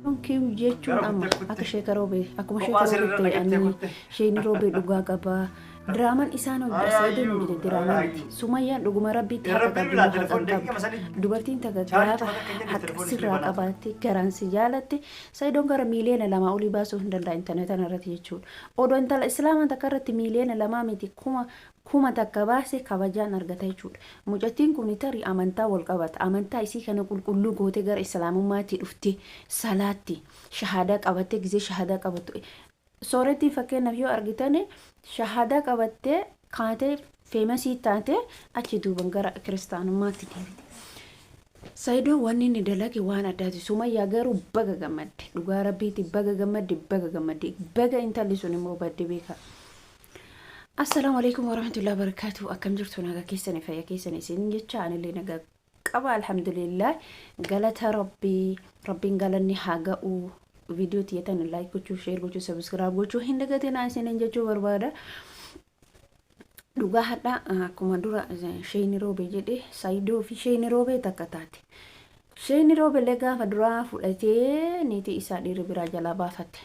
Kiw jechuun Gara amma kuttee kuttee. akka sheeka roobee akkuma Kophaa sheeka sirra roobeetti naqattee ani kutte. sheeni roobee dhugaa qabaa. Diraamaan isaan hojjetan Sayidoon Ayaayyuu hojjete diraamaa miti. ayaayyuu. Sumayyaan dhuguma rabbiitti Yaa haqa Rabbi qabdi bilaa moo haqa telefoon hin daqiiqama qabdu. sanii Dubartiin takka chaarjii gaafa cufata akka hin jenne haqa telefoon isii sirraa banaa ture. qabaatte garaan si jaalatte Sayidoon gara 2 miiliyoona olii baasuu hin danda'a intarneeta irratti jechuudha. Odoo intala islaamaa takka irratti 2 miiliyoona miti 1000 baase kabajaan argata jechuudha. Mucattiin kun tarii amantaa wal qabata. Amantaa isii kana qulqulluu gootee gara islaamummaatti dhufte salaatti shahaadaa qabattee gizee shahaadaa qabattu. Soorettiin fakkeenyaaf yoo argitani shahaadaa qabattee kaatee famous taate achi duuban gara kiristaanummaatti deebite. Saayidoo wanni inni dalage waan addaati. Sumayyaa garuu baga gammadde. Dhugaa rabbiitti baga gammadde, baga gammadde. Baga intalli sun immoo badde beeka. Assalaamu alaikum warahmatullahi wabarakatuh. Akkam jirtu? Nagaa keessanii, fayya keessanii isin jecha anillee nagaa qaba, alhamdulillah. Galata rabbii, rabbiin galanni haa ga'u. Viidiyoo tiyyatan like gochuu, share gochuu, subscribe gochuu hin dagatinaa isiniin jechuu barbaada. Dhugaa hadhaa akkuma dura sheeni roobee jedhe, Saayidoo fi sheeni roobee takka taate. Sheeni roobeellee gaafa duraa fudhatee niitii isaa dhiirri biraa jalaa baafate.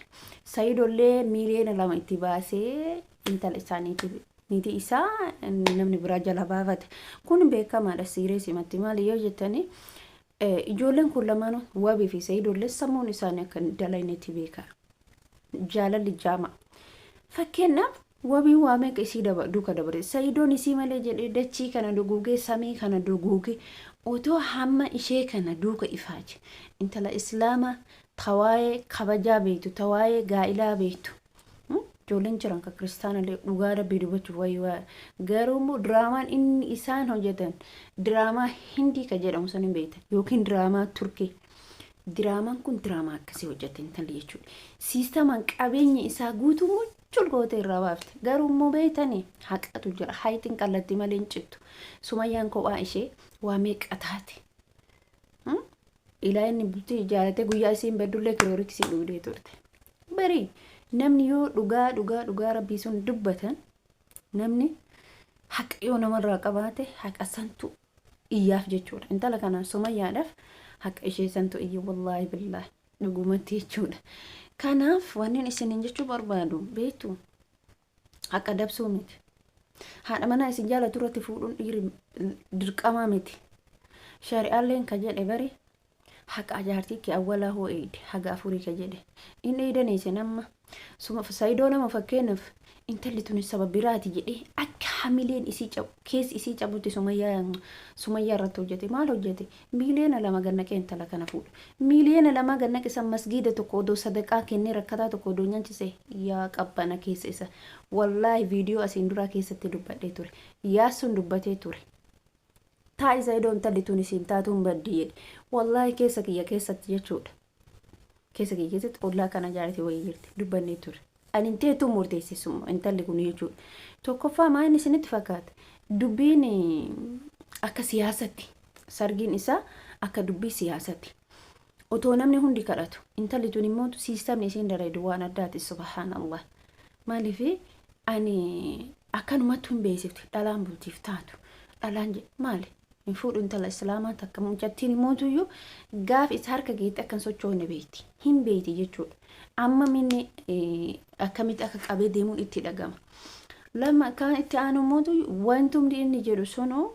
Saayidollee 2 miiliyoona itti baasee intala isaa niitii isaa namni biraa jalaa baafate. Kun beekamaadha siiree simatti maali yoo jettanii, ijoolleen kun lamaanuu Wabii fi Saayidollee sammuun isaanii akka dalaynetti beeka. Jaalalli jaama. Fakkeenyaaf Wabiin waa meeqa isii duuka dabare. Sayidoon isii malee jedhee dachii kana duguugee, samii kana duguugee, otoo hamma ishee kana duuka ifaaje. Intala islaamaa tawaayee kabajaa beektu, tawaayee gaa'ilaa beektu. Ijoolleen jiran kan kiristaanallee dhugaa rabbii dubbachuuf wayii waa garuu immoo diraamaan inni isaan hojjetan diraamaa Hindii kan jedhamu san hin beektan yookiin diraamaa Turkii. Diraamaan kun diraamaa akkasii hojjette intalli jechuudha. Siistamaan qabeenya isaa guutuu muchul gootee irraa baafte. Garuu immoo beektanii haqatu jira. Hayitiin qallatti malee hin cittu. Sumayyaan kophaa ishee waa meeqa taate. Ilaa inni bultii ijaaratee guyyaa isiin baddullee kirooriksii dhugdee turte. Bari namni yoo dhugaa dhugaa dhugaa rabbii sun dubbatan, namni haqa yoo namarraa qabaate haqa santu iyyaaf jechuudha. Intala kana Sumayyaadhaaf haqa ishee santu iyya, wallaahi billaahi dhugumatti jechuudha. Kanaaf wanni isiniin jechuu barbaadu beektu haqa dabsuu miti. Haadha manaa isin jaalatu irratti fuudhuun dhiirri dirqamaa miti. Shari'aalleen ka jedhe bari haqa jaartii kee awwalaa hoo eeyde haga afurii ka jedhe. Inni eeydanii isin amma Sayidoo nama fakkeenyaaf intalli tuni saba biraati jedhee akka hamileen isii cabu keessi isii cabutti Sumayyaa irratti hojjete. Maal hojjete? 2 miiliyoona gannaqee intala kana fuudha. 2 miiliyoona gannaqe san masgiida tokko odoo sadaqaa kennee, rakkataa tokko odoo nyaachise yaa qabbana keessa isa. Wallaahi viidiyoo asiin duraa keessatti dubbadhee ture. Yaassuun dubbatee ture. Taa'i Sayidoo, intalli tun isiin taatuun baddi jedhe. Wallaahi keessa kiyya keessatti jechuudha. Keessa kiyya keessatti ollaa kana jaartii wayii jirti dubbannee ture. Ani teetuu murteessisuma intalli kun jechuudha. Tokkoffaa maa inni isinitti fakkaata? Dubbiin akka siyaasatti, sargiin isaa akka dubbii siyaasatti. Otoo namni hundi kadhatu intalli tun immoo siistamni isiin dalaydu waan addaati, subhaanallah. Maaliif ani akkanumatti hin beeksifti dhalaan bultiif taatu dhalaan maali hin fuudhu intala islaamaa takka. Mucattiin immoo gaaf isa harka geetti akka hin sochoone beekti, hin beekti jechuudha. Amma minni akkamitti akka qabee deemuun itti dhagama. Lama kan itti aanu immoo wantumti inni jedhu sunu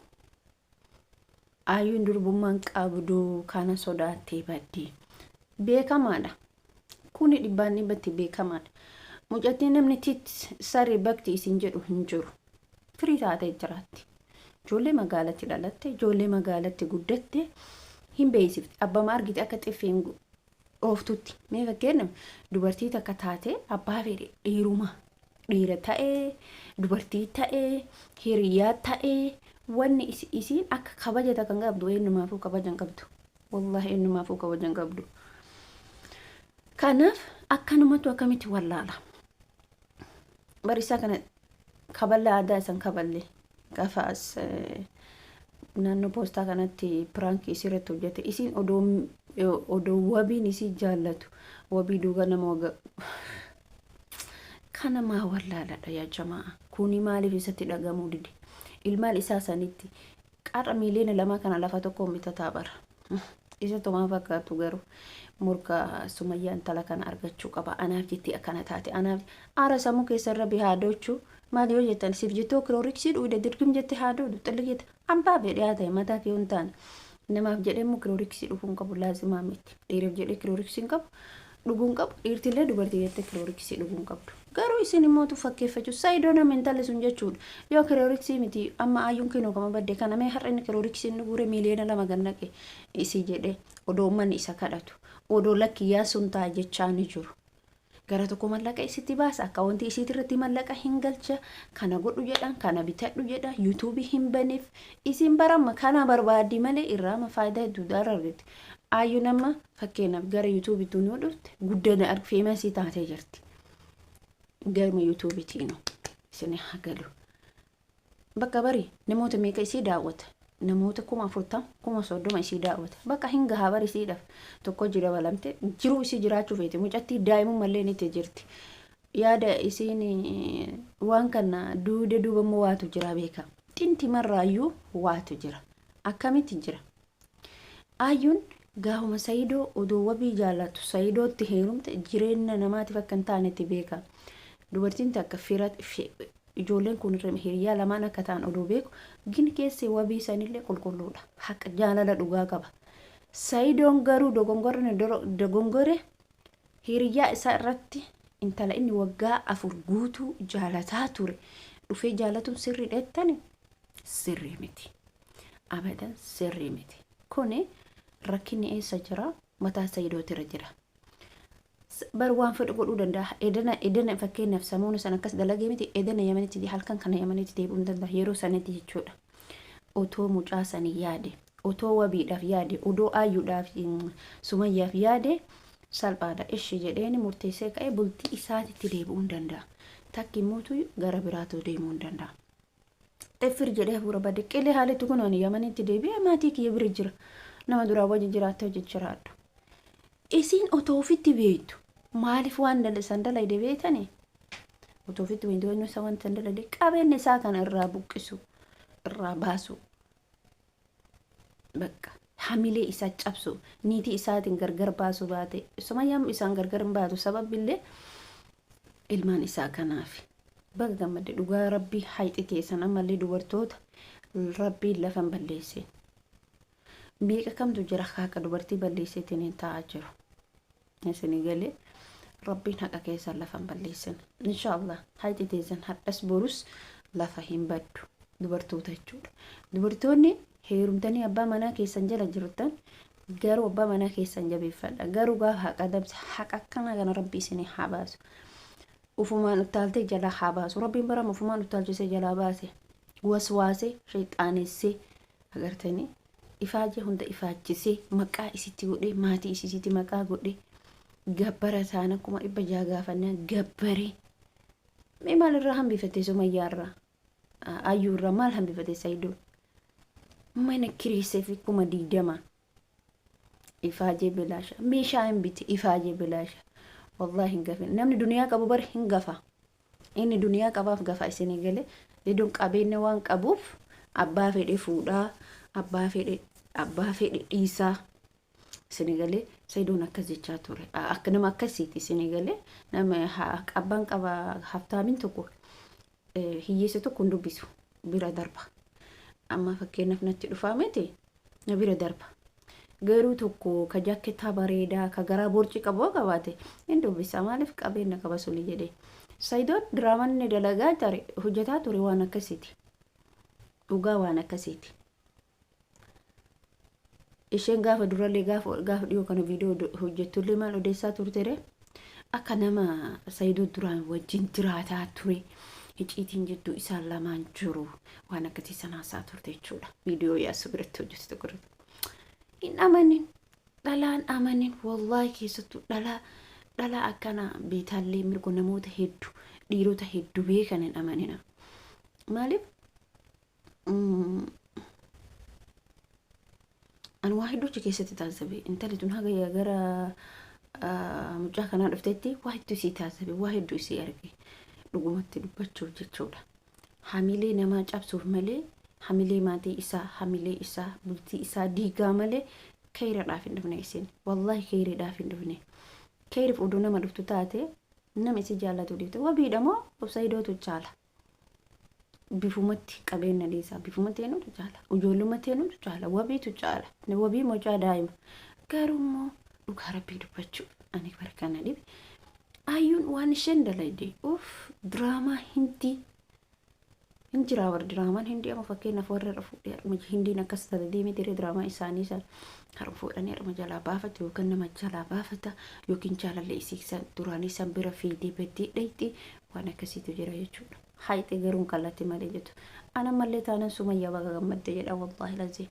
ayyuun durbummaan qabdu kana sodaattee baddi. Beekamaadha. Kuni dhibbaan dhibbatti beekamaadha. Mucattiin namni tit saree bakti isin jedhu hin jiru. Firii taatee jiraatti. Ijoollee magaalatti dhalatte, ijoollee magaalatti guddatte hin beeksifti. Abbama argite akka xiffiin ooftutti. Mee fakkeenyaaf dubartii takka taate abbaa fedhe dhiiruma. Dhiira ta'ee, dubartii ta'ee, hiriyaa ta'ee, wanni isiin akka kabaja takka hin qabdu, eenyumaafuu kabaja hin qabdu. Wallaahi eenyumaafuu kabaja hin qabdu. Kanaaf akkanumatu akkamitti wallaala. Barisaa kana kaballa aadaa isan kaballe gaafa as naannoo poostaa kanatti prank isirratti hojjete, isiin odoo Wabiin isii jaallatu Wabii duuba nama waga kana maa wallaaladha yaa jamaa. Kuni maaliif isatti dhagamuu dide? Ilmaan isaa sanitti qarra 2 miiliyoona kana lafa tokko bitataa bara. Isa tumaa fakkaatu garuu morka Sumayyaa intala kana argachuu qaba. Anaaf jettee akkana taate. Anaaf aara sammuu keessa irra bihaa doochuu maal yoo jettan siif jettoo kirooriksii dhuyde dirgim jette haa duudu xilli jette hambaa fedhe haa ta'e mataa kee hin taane. Namaaf jedhee immoo kirooriksii dhuguu hin qabu laazimaa miti. Dhiiraaf jedhee kirooriksii hin qabu dhuguu hin qabu. Dhiirtillee dubartii jettee kirooriksii dhuguu hin qabdu. Garuu isin immoo tu fakkeeffachuu Saayidoo nama intalli sun jechuudha. Yoo kirooriksii miti amma ayyuun kinoo kama badde kana mee har'a inni kirooriksii inni guure 2,000,000 gannaqe isii jedhee odoo uummanni isa kadhatu odoo lakki yaa sun ta'a jechaa ni jiru. Gara tokko mallaqa isitti baasa akkaawwantii isiiti irratti mallaqa hin galcha kana godhu jedhan kana bitadhu jedha yuutuubii hin baneef isin baramma kana barbaaddi malee irraa amma faayidaa hedduu irraa argatti. Ayyuun amma fakkeenyaaf gara yuutuubiitti yoo dhufte guddana feemasii taatee jirti. Garuma yuutuubiitiinu isin haa galu. Bakka bari namoota meeqa isii daawwata? Namoota 40,000, 30,000 isii daawwata. Bakka hin gahaa bari isiidhaaf tokko hojii dabalamte jiruu isii jiraachuu feeti. Mucattii daa'imummallee ni jirti. Yaada isiin waan kana duuda duuba immoo waatu jira beeka. Xinti marraayyuu waatu jira. Akkamitti jira? Ayyuun gaafuma Sayidoo odoo wabii jaallattu Sayidootti heerumte jireenya namaatiif akka hin taanetti beeka. Dubartiin takka fira ijoolleen kun hiriyaa lamaan akka ta'an odoo beeku gin keessi wabii sanillee qulqulluudha. Haqa jaalala dhugaa qaba. Sayidoon garuu dogongorri dogongore hiriyaa isaa irratti intala inni waggaa 4 guutuu jaalataa ture dhufee jaalatuun sirrii dheettani sirrii miti. Abadan sirrii miti. Kuni rakkinni eessa jira? Mataa Sayidootirra jira. Bar waan fedhu godhuu danda'a. Edana edana fakkeenyaaf samuuna sana akkas dalagee miti edana Yamanitti halkan kana Yamanitti deebi'uu hin danda'a yeroo sanitti jechuudha. Otoo mucaa sanii yaade, otoo wabiidhaaf yaade, odoo ayyuudhaaf Sumayyaaf yaade salphaadha. Ishi jedheeni murteessee ka'ee bultii isaatitti deebi'uu hin danda'a. Takki immoo gara biraatu deemuu hin danda'a. Xeffir jedhee hafuura bade qilee haalitti kun ani Yamanitti deebi'ee maatii kiyya bira jira. Nama duraa wajji jiraattee hojii jiraadhu. Isiin otoo ofitti beektu maaliif waan san dalayde beektanii? Otoo ofitti beektu eenyu isa waan san dalayde qabeenya isaa kana irraa buqqisu irraa baasu. Bakka hamilee isaa cabsu niitii isaatiin gargar baasu baate Sumayyaan isaan gargar hin baatu sababbillee ilmaan isaa kanaafi. Baga gammadde dhugaa rabbii hayxi teessan ammallee dubartoota rabbiin lafa hin balleessin. Meeqa kamtu jira haqa dubartii balleesseetiin hin taa'aa jiru. Isinii galee rabbiin haqa keessan lafa hin balleessin. Inshaallah hayxi teessan hadhas borus lafa hin baddu dubartoota jechuudha. Dubartoonni heerumtanii abbaa manaa keessan jala jirtan garuu abbaa manaa keessan jabeeffadha. Garuu gaafa haqa dabse haqa akkanaa kana rabbi isinii haa baasu. Ufumaan uttaaltee jalaa haa baasu. Rabbiin barama ufumaan uttaalchisee jalaa baase. Waswaasee shayxaanessee agartanii ifaajee hunda ifaachisee maqaa isitti godhee maatii isitti maqaa godhee gabbara taana 600,000 gaafannaa gabbaree. Mee maalirraa hambifate Sumayyaarraa? Ayyuurraa maal hambifate Sayidoon? Mana kireessee fi 20,000. Ifaajee bilaasha. Meeshaa hin biti ifaajee bilaasha. Wallaahi hin gafin. Namni duniyaa qabu bar hin gafa. Inni duniyaa qabaaf gafa isinii galee. Idoon qabeenya waan qabuuf abbaa fedhe fuudhaa, abbaa fedhe dhiisaa. Isinii galee Sayidoon akkas jechaa ture. Akka nama akkasiiti isinii galee nama abbaan qaba haftaamin tokko hiyyeessa tokko hin dubbisu bira darba. Amma fakkeenyaaf natti dhufaa miti na bira darba. Garuu tokko ka jaakkeettaa bareedaa ka garaa borcii qabu yoo qabaate hin dubbisa maaliif qabeenya qaba suni jedhee. Sayidoon diraamaan inni dalagaa ture hojjetaa ture waan akkasiiti. Dhugaa waan akkasiiti. Isheen gaafa durallee gaafa dhiyoo kana viidiyoo hojjettullee maal odeessaa turtere akka nama Sayidoo duraan wajjin jiraataa ture iciitiin jidduu isaan lamaan jiru waan akkasii sana haasaa turte jechuudha. Viidiyoo yaasuu biratti hojjetu tokko irratti. Hin amanin dhalaan amanin wallaahi keessattuu dhalaa akkana beetaallee mirga namoota hedduu dhiirota hedduu beekan hin amanina. Maaliif Ani waa hedduu achi keessatti taazzabe. Intalli tun haga gara mucaa kanaa dhuftetti waa hedduu isii taazzabe, waa hedduu isii arge. Dhugumatti dubbachuuf jechuudha. Hamilee namaa cabsuuf malee, hamilee maatii isaa, hamilee isaa, bultii isaa diigaa malee Keeyradhaaf hin dhufne isin. Wallaahi keeyriidhaaf hin dhufne. Keeyriif oduu nama dhuftu taate nama isi jaallatu dhiifte. Wabiidha moo Saidootu caala? Bifumatti qabeenya dhiisaa. Bifumatti eenyutu caala? Ijoollumatti eenyutu caala? Wabiitu caala. Wabii mucaa daa'ima. Garuu immoo dhugaa rabbii dubbachuuf ani bara kana dhibe. Ayyuun waan isheen dalayde uff diraamaa hindii hin jiraa warri diraamaan hindii amma fakkeenyaaf warra irra fuudhee harma hindiin akkas taate deemee diree diraamaa isaanii san harma fuudhanii harma jalaa baafatu yookaan nama jalaa baafata yookiin jaalallee isii san duraanii san bira fiidee baddee dhayxi waan akkasiitu jira jechuudha. Hayxee garuu kallattii malee jettu. Ana mallee taanan Sumayyaa baga gammadde jedha wallaahi lazii.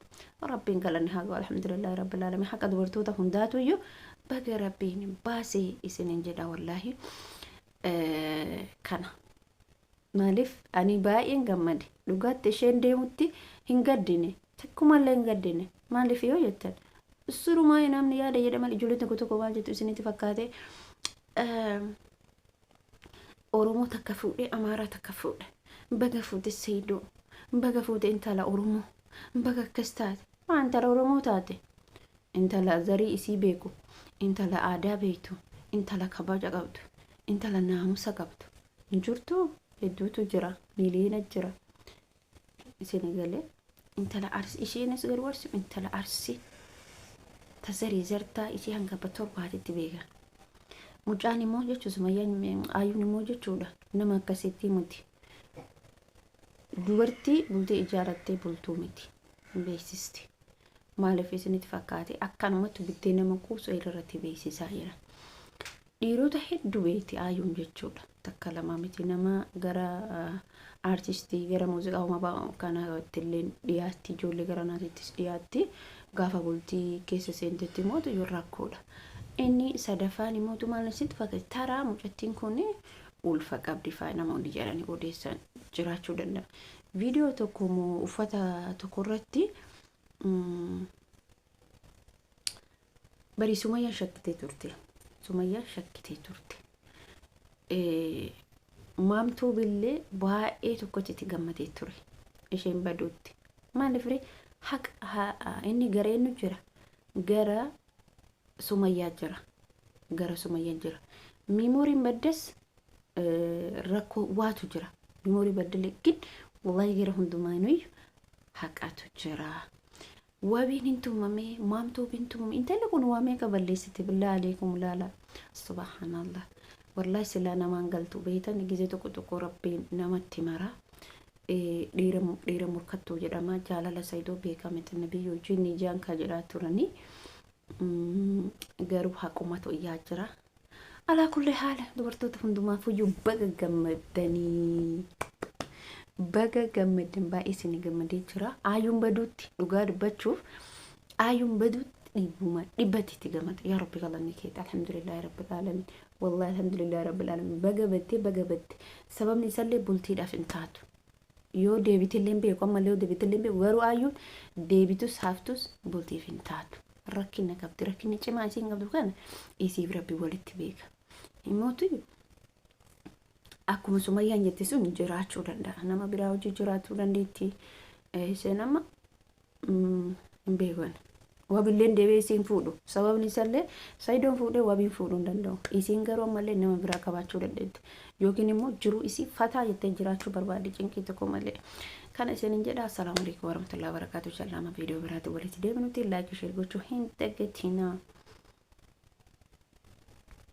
Rabbiin galanni haa ga'u alhamdulillahi rabbil alamin haqa dubartoota hundaatuyyuu baga rabbiin baasee isinin jedha wallaahi. Kana. Maaliif ani baay'een gammade dhugaatti isheen deemutti hin gaddine takkumallee hin gaddine maaliif yoo jettan surumaa namni yaada jedha malee ijoolleen tokko tokko maal jettu isinitti fakkaate Oromoo takka fuudhee Amaaraa takka fuudhe baga fuute Seydoo baga fuute intala Oromoo baga akkas taate maa intala Oromoo taate intala zarii isii beeku intala aadaa beektu intala kabaja qabdu intala naamusa qabdu hin jirtu hedduutu jira miliyoona jira isin galee intala arsi isheenis garuu arsi intala arsi ta zarii zartaa ishee hanga abba torbaatitti beekan mucaan immoo jechuun sumayyaan ayyuun immoo jechuudha nama akkasitti miti dubartii bultii ijaarattee bultuu miti hin beeksisti maaliif isinitti fakkaate akkanumatti bittee nama quubsu irratti beeksisaa jira. Dhiirota heddu beekti Ayyuun jechuudha. Takka lama miti nama gara aartistii gara muuziqaa uumaa kanaatti illee dhiyaatti ijoollee gara naatittis dhiyaatti gaafa bultii keessa seentetti immoo yoo rakkoodha. Inni sadaffaan immoo maal sitti fakkaata taraa mucattiin kun ulfa qabdi faa namoonni jedhanii odeessan jiraachuu danda'a. Viidiyoo tokko immoo uffata tokko irratti Barii Sumayyaan shakkitee turte. Sumayyaan shakkitee turte. Maamtuu billee baay'ee tokkotti itti gammadee ture. Isheen baduutti. Maaliif ree haqa inni gara eenyu jira? Gara Sumayyaa jira. Gara Sumayyaa jira. Miimooriin baddas rakkoo waatu jira. Miimoorii baddalee gin wallahi gara hundumaanuyyuu haqatu jira. Wabiin hin tumamee maamtuu hin tumame intalli kun waa meeqa balleessite billaa aleekum laala subhaanallah wallahi silaa namaan galtu beeytan gizee tokko tokko rabbiin namatti mara dhiira dhiira murkattuu jedhama jaalala sayidoo beekame xinna biyyoo jinni jaan ka jedhaa turanii garuu haqumatu iyyaa jira Alaa kulli haala dubartoota hundumaafuyyuu baga gammaddanii. Baga gammaddan baay'ee isin gammadee jira. Aayuun baduutti dhugaa dubbachuuf aayuun baduutti dhibbuma dhibbatti itti gammada. Yaa Rabbi galanni keeti alhamdulillahi rabbil alamin. Wallahi alhamdulillahi rabbil alamin. Baga battee baga batte. Sababni isallee bultiidhaaf hin taatu. Yoo deebitillee hin beeku ammallee yoo deebitillee hin beeku garuu ayyuun deebitus haftus bultiif hin taatu. Rakkina qabdi rakkinni cimaa isiin qabdu kana isiif rabbi walitti beeka. Immootu akkuma sumayyaan jette sun jiraachuu danda'a. Nama biraa hojii jiraachuu dandeetti. Isheen amma hin beekan. Wabilleen deebi'ee isiin fuudhu. Sababni isallee Sayidoon fuudhee wabiin fuudhuu hin danda'u. Isiin garuu ammallee nama biraa qabaachuu dandeetti. Yookiin immoo jiruu isii fataa jettee jiraachuu barbaaddi cinqii tokko malee. Kana isiniin jedha. Assalaamu alaikum warahmatullahi wabarakatuh. Inshallah amma viidiyoo biraatti walitti deebinutti like share gochuu hin dagatinaa.